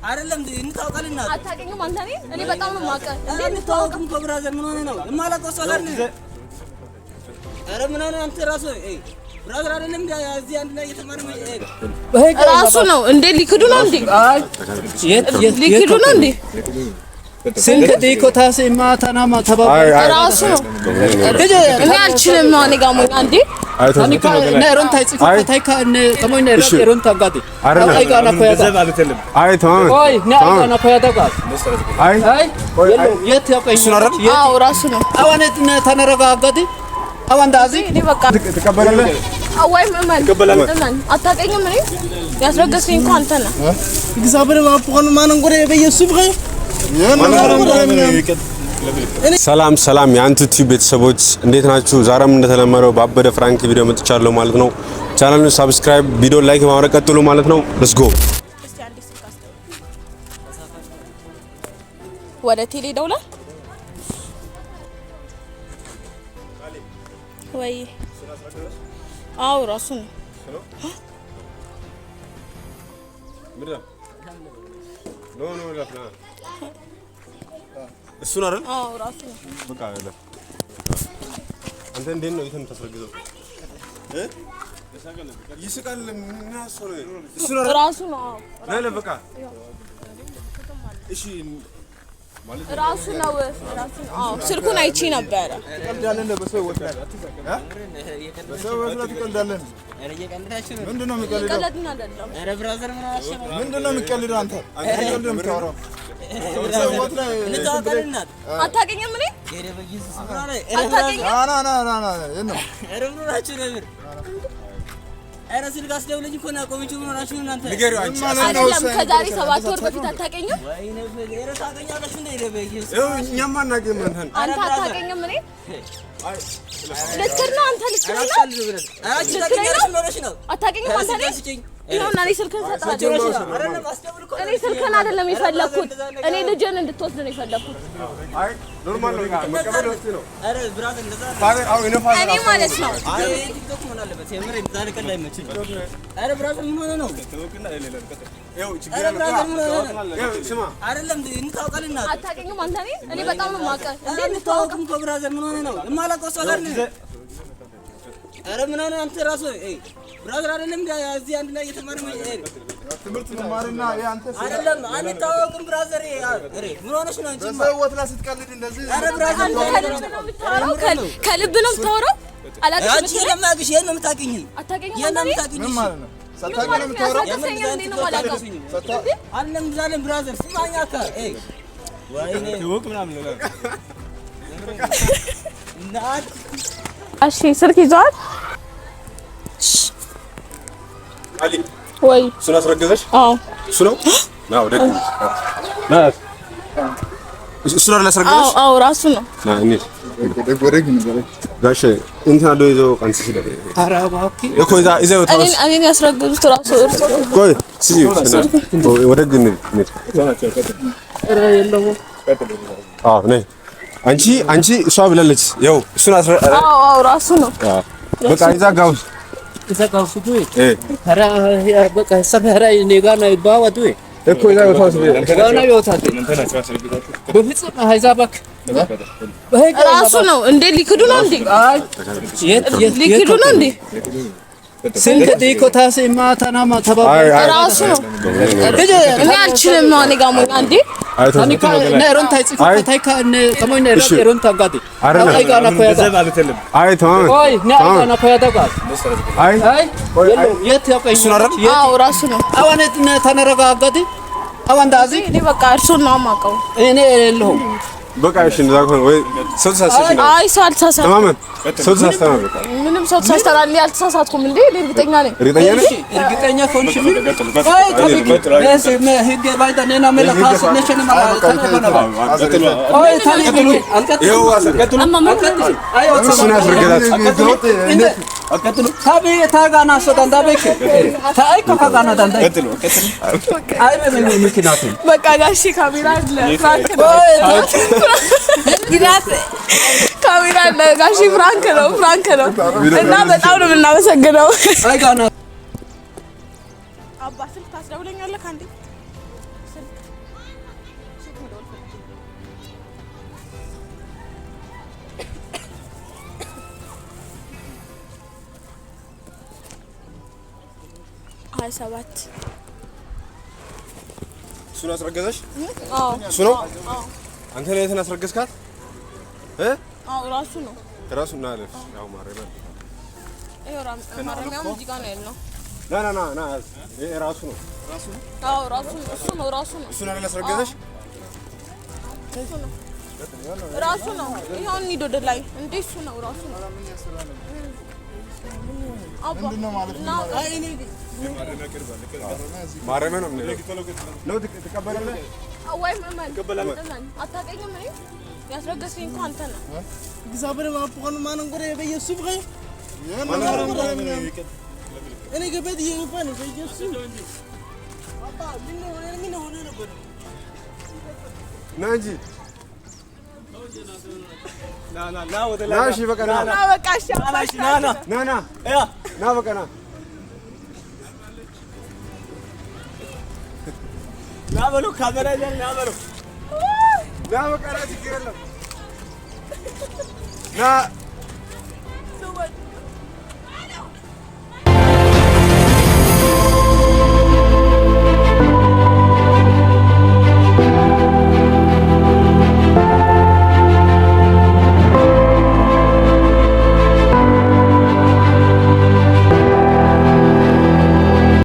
አይደለም እንታወቃለን። አታውቅኝም አንተ እኔን? እኔ በጣም ነው የማውቅህ። እንዴ እንተዋወቅም እኮ brother፣ ምን ሆነህ ነው? የማላውቀው ሰው ጋር ነህ። ኧረ ምን ሆነህ አንተ ራሱ brother አይደለም እንዴ? እዚህ አንድ ላይ እየተማርን ራሱ ነው እንዴ? ሊክዱ ነው እንዴ? ሊክዱ ነው እንዴ? ራሱ ነው። እኔ አልችልም ነው እኔ ጋር ሞኝ እንዴ? አዎ ራሱ ነው። እኔ በቃ ወይም እመን እመን፣ አታውቅኝም። እኔ ያስረገዝከኝ እኮ አንተ ነህ። ሰላም ሰላም የአንቱ ቲዩብ ቤተሰቦች እንዴት ናችሁ? ዛሬም እንደተለመደው ባበደ prank ቪዲዮ መጥቻለሁ ማለት ነው። ቻናሉን subscribe፣ ቪዲዮ like በማድረግ ቀጥሉ ማለት ነው። Let's go። እስቲ አንዴ ስልክ አስደውል። ወደ ቴሌ ደውላል ወይ? አዎ ራሱ ነው። እሱን አይደል? አዎ ራሱ ነው። በቃ አይደለም። አንተ እንዴት ነው የምታስረግዘው? ይስቃል። ምን አሰው ነው? እሱን አይደል? ራሱ ነው። አዎ ነህ በቃ እሺ ራሱ ነው። ራሱ ነው። አዎ ስልኩን አይቼ ነበረ። በሰው ህይወት ላይ ትቀልዳለህ። ምንድን ነው የሚቀልደው? ቀለድን አይደለም። ኧረ brother ምን ሆነህ ነው? ምንድን ነው የሚቀልደው? አንተ ቀልድ ነው የምታወራው። በሰው ህይወት ላይ እንተዋወቃለን። አታውቅኝም። እኔ ኧረ በኢየሱስ ምን ሆነህ? አታውቅኝም። ና ና ና ና ና የት ነው? ኧረ ምን ሆናችሁ ነው? የምር ኧረ ስልክ አስደውለኝ እኮ ነው ያቆመችው። ምን ሆናችሁ ነው እናንተ? ንገሪው አንቺ። ምን ማለት ነው? አይደለም ከዛሬ 7 ወር በፊት አታውቅኝም። ወይኔ ኧረ ታውቀኛለሽ እንዴ? ኧረ በኢየሱስ ይኸው እኛማ አናውቅም አንተን። አንተ አታውቅኝም። እኔ ልትክድ ነው አንተ ልትክድ ነው። ኧረ አንቺ ታውቀኛለሽ። ምን ሆነሽ ነው? አታውቅኝም አንተ እኔ ስጭኝ። ይኸውና እኔ ስልክህን እሰጥሃለሁ። አይደለም አስደውል እኮ እኔ ስልክህን አይደለም የፈለኩት፣ እኔ ልጅህን እንድትወስድ ነው የፈለኩት። አይ normal ነው፣ መቀበል ወስድ ነው። ኧረ brother እንደዛ ታዲያ አዎ ይነፋል። እኔ ማለት ነው አይ ቲክቶክ መሆን አለበት። የምር እንደዛ ቀልድ አይመችም። ኧረ brother ምን ሆነህ ነው? ኧረ brother ምን ሆነህ ነው? ስማ አይደለም እንተዋወቃለን። አታውቅኝም አንተ እኔ እኔ በጣም ነው የማውቅህ። እንዴ እንተዋወቅም እኮ brother ምን ሆነህ ነው? የማላውቀው ሰው ጋር ነህ። ኧረ ምን ሆነህ አንተ ራሱ brother አይደለም እንዴ? እዚህ አንድ ላይ እየተማርን ትምህርት መማርና የአንተ አይደለም አንተዋወቅም። brother ኧረ ምን ሆነሽ ነው አንቺ? በሰው ህይወት ላይ ስትቀልድ እንደዚህ ኧረ brother አንተ ከልብ ነው የምታወራው? ከልብ ነው የምታወራው? አላውቅሽም። አንቺ የማያውቅሽ የት ነው የምታውቂኝ? አታውቅኝም የት ነው አንተ እኔ የምታውቂኝ? ምን ማለት ነው? ምን ሳታውቂ ነው ማለት ነው? የምታወራው? ያስረገዝከኝ እንዴት ነው የማላውቀው? አለም ዛለም brother ስማኝ አካ ወይኔ እናት እሺ ስልክ ይዘዋል አሊ ወይ? እሱን አስረገዘሽ? አዎ እሱ ነው? ና ወደ ና። እሱን አይደል አዎ ያስረገዘሽ? አዎ ራሱ ነው። ና እንሂድ። ወደግ ነገር ጋሼ እንትና ዶ ይዞ ቀንስ ሲል እኮ ይዛ ይዛ እኔን እኔን ያስረገዙት ራሱ እርሱ ቆይ ስሚ ወደ ግን እንሂድ። አዎ ነይ አንቺ አንቺ እሷ ብላለች። ይኸው እሱን አስረ አዎ አዎ ራሱ ነው። በቃ ይዛ ጋውስ እኮ ይዛ ራሱ ነው እንዴ? ሊክዱ ነው እንዴ? ሊክዱ ነው እንዴ? ራሱ ነው። እኔ አልችልም ነው እኔ ጋር ሞኝ እንዴ? አይ ተማም አይ እሱን አይደል? አዎ ራሱ ነው። እኔ በቃ እርሱን ነው የማውቀው። በቃ እሺ፣ እንደዛ ከሆነ ወይ ሰው ተሳስተሽ ነው። አይ ሰው አልተሳሳትኩም። ተማመን ሰው ተሳስተህ ነው። በቃ ምንም ሰው ተሳስተናል። እኔ አልተሳሳትኩም እንዴ? እኔ እርግጠኛ ነኝ። እርግጠኛ ነሽ? እርግጠኛ ከሆንሽ እሱን ያስረገዛት በቃ ጋሼ ካሜራ አለ፣ prank ነው። ካሜራ አለ ጋሼ፣ prank ነው፣ prank ነው። እና በጣም ነው የምናመሰግነው። አባ ስልክ ታስደውለኛለህ? አንዴ ስልክ ስልክ መደወል ፈልጌ ነው። 27። እሱ ነው ያስረገዘሽ? አዎ። እሱ ነው? አዎ። አንተ ነው የትን ያስረገዝካት? እ አዎ፣ ራሱ ነው። ራሱ ና አለፍ። ያው ማረሚያ። ይኸው ማረሚያውም እዚህ ጋር ነው ያለው። ና ና ና ና ያዝ። ይሄ ራሱ ነው። አዎ፣ ራሱ ነው። እሱ ነው፣ ራሱ ነው። እሱ ነው አይደል ያስረገዘሽ? እሱ ነው፣ ራሱ ነው። ይኸው እንሂድ ወደ ላይ። እንዴ እሱ ነው፣ ራሱ ነው። አባ ና። ማረሚያ ነው የምንለው። ነው ትቀበላለህ? ወይ እመን እመን፣ አታውቀኝም። እኔ ያስረገዝከኝ እኮ አንተ ነህ። እግዚአብሔር ማፖን ማን እንጎረ በኢየሱስ ብሬ እኔ ገበት እየገባ ነው በኢየሱስ አባ ምን ሆነ? ምን ሆነ ነበር? ና እንጂ። ና ና ና ወደ ና እሺ በቃ ና። ና በቃ እሺ። አባ እሺ። ና ና። ና ና ያ ና በቃ ና። ና በሉ፣ ካሜራ ይዘን ና በሉ። ና በቃ ና፣ ችግር የለም። ና።